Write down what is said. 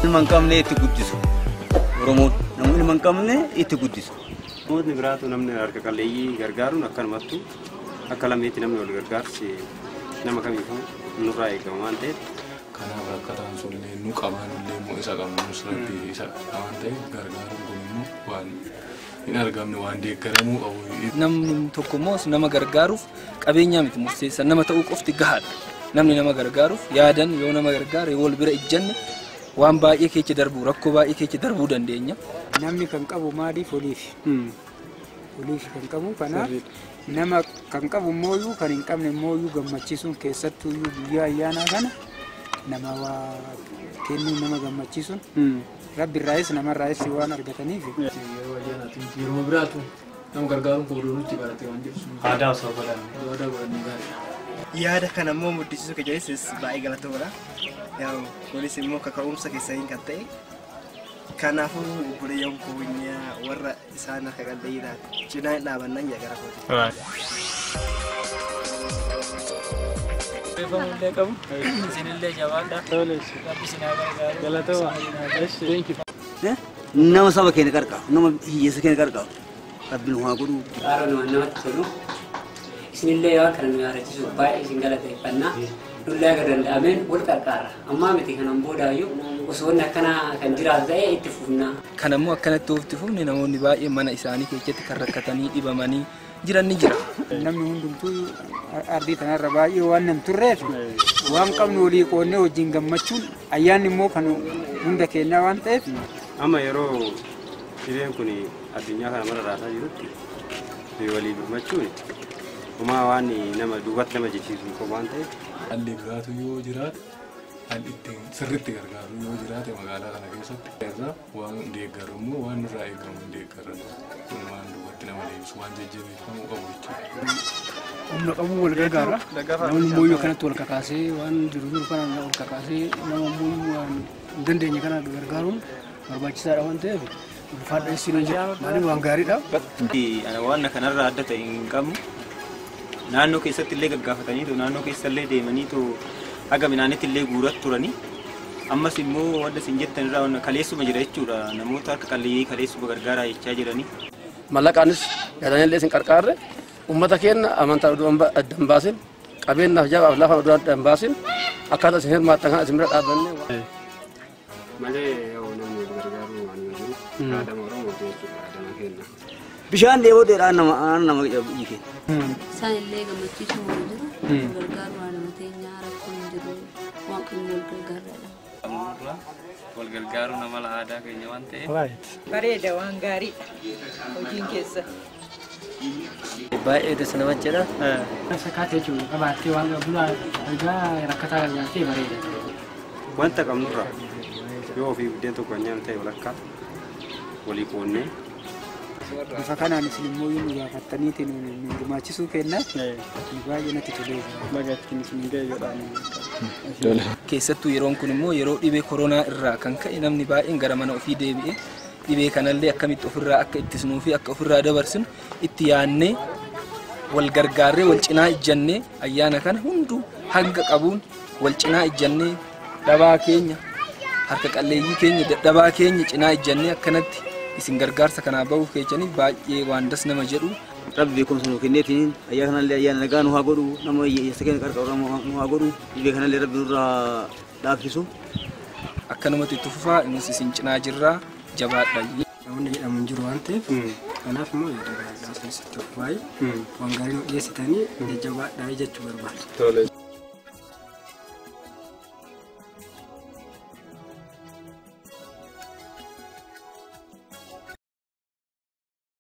Ilma hin qabne itti guddisu. Oromoon namni ilma hin qabne itti guddisu. Namootni biraatu namni harka qalleeyyii gargaaruun akkanumattu akka lammeetti namni wal gargaarsi nama kamiifuu nurraa eegama waan ta'eef. Kanaaf rakkataan sunillee nu qabaanillee immoo isa qabnus rabbi isa waan ta'eef gargaaruun kun immoo waan hin argamne waan deeggaramuu qabu. Namni tokko immoo nama gargaaruuf qabeenyaa miti murteessa nama ta'uu qofti gahaadha. Namni nama gargaaruuf yaadan yoo nama gargaare wal bira ijjanne waan baay'ee keessa darbuu rakkoo baay'ee keessa darbuu dandeenya. Namni kan qabu maaliif oliif? Oliif kan qabu kanaaf nama kan qabu mooyyuu kan hin qabne mooyyuu gammachiisuun keessattuu guyyaa ayyaanaa kana nama waa kennuu nama gammachiisuun rabbi irraayis namarraayis waan argataniif. Yeroo ayyaanaatiin yeroo biraatu nama gargaaruun kun nutti barate waan jedhu. Aadaa osoo godhanne. Aadaa godhannee gaariidha. Yaada kana immoo muddisiisuu keessa baay'ee galatoomudha. Kunis immoo kaka'umsa keessaniin kan ta'e. Kanaafuu obboleeyyan keenya warra isaan harka qalleeyyii ta'an cinaa hin dhaabannaan jaa gara kooti. Reeffamullee qabu. Isinillee jabaadha. Rabbi isin haa gargaaru. Galatooma. Nama saba keenya qarqaaru, nama hiyyeessa keenya qarqaaru rabbi nu haa godhu. Qaaroon waan namatti tolu. Isinillee waan kana nu yaadachiisuuf baay'ee isin galateeffanna. Nullee akka danda'ameen wal qarqaara. Ammaa miti kanan boodaayyuu osoo inni akkanaa kan jiraatu ta'e itti fufna. Kan ammoo akkanatti oofti fufne namoonni baay'een mana isaanii keessatti kan rakkatanii dhibamanii jiran ni jira. Namni hundumtuu ardii kanarra baay'ee waan nam turreef waan qabnu walii qoonnee wajjin gammachuun ayyaanni immoo kan hunda keenyaa waan ta'eef. Amma yeroo dhibeen kun addunyaa kana mara raasaa jirutti walii birmachuun homaa waan nama duubatti nama jechisiisu hin qabu waan ta'eef. Haalli biraatu yoo jiraate haalli ittiin sirriitti gargaaru yoo jiraate magaalaa kana keessatti irraa waan deeggaru immoo waan nurraa eegamu hin deeggaran kun waan duubatti nama deebisu waan jajjabeeffamuu qabu jechuudha. Humna qabu wal gargaara. Namni immoo yoo kanatti wal kakaasee waan jiru jiru kana wal kakaasee nama immoo waan hin dandeenye kana gargaaruun barbaachisaadha waan ta'eef ulfaadha isin jira. Maaliif waan gaariidha. Waan kanarraa adda ta'e hin qabnu. Naannoo keessatti illee gaggaafataniitu naannoo keessa illee deemaniitu haga midhaanitti illee guuraa turani. Ammas immoo wanta isin jettan irraa kaleessuma jira jechuudha. Namoota harka qalleeyyii kaleessuma gargaaraa jechaa jirani. Mallaqaanis yaadanii isin qarqaarre uummata keenya amantaa oduu adda hin baasin qabeenyaaf jabaaf lafa oduu adda hin baasin akkaataa isin hirmaattan kana isin bira dhaabbanne. Malee yoo namni wal gargaaru waan jiru aadaa Oromoo jechuudha aadaa keenya. Bishaan dheeboteedhaan nama nama biyyi keenya. Isaan illee gammachiisuu waan jiru gargaaru waan nama teenyaa rakkoon jiru waan qabnu wal gargaarradha. Wal gargaaru nama aadaa keenya waan ta'eef. Bareeda waan gaariidha hojiin keessa. Baay'ee das nama jedha. Sakkaatee jechuun qabaattee waan bulaa argaa rakkataa gargaartee bareeda. Wanta qabnurraa yoo ofii buddeen tokko nyaannu ta'e walakkaa walii qoonnee. Bifa kanaan isin immoo yoo nu gaafattaniitiin nu hirmaachisuu kennaaf baay'ee natti tolee. Baga ittiin isin ga'e jedhaan. Keessattuu yeroon kun immoo yeroo dhibee koronaa irraa kan ka'e namni baay'een gara mana ofii deebi'ee dhibee kanallee akkamitti ofirraa akka ittisnuu fi akka ofirraa dabarsinu itti yaadnee wal gargaarree wal cinaa ijjannee ayyaana kana hunduu hanga qabuun wal cinaa ijjannee dhabaa keenya harka qalleeyyii keenya dadhabaa keenya cinaa ijjannee akkanatti isin gargaarsa kanaa bahuuf keessaniif baay'ee waan das nama jedhu. Rabbi beekumsa nuu kenneetiin ayyaana kanallee ayyaana nagaa nu haa godhu nama hiyyeessa keenya qarqaaru nu haa godhu dhibee kanallee rabbi nurraa dhaabsisu. Akkanumatti itti fufaa innis isin cinaa jirraa jabaadha. Namoonni jedhamu hin jiru waan ta'eef kanaaf immoo yaada gaariidha isinis itti fufaa waan gaarii nu dhiyeessitanii jajjabaadhaa jechuu barbaada.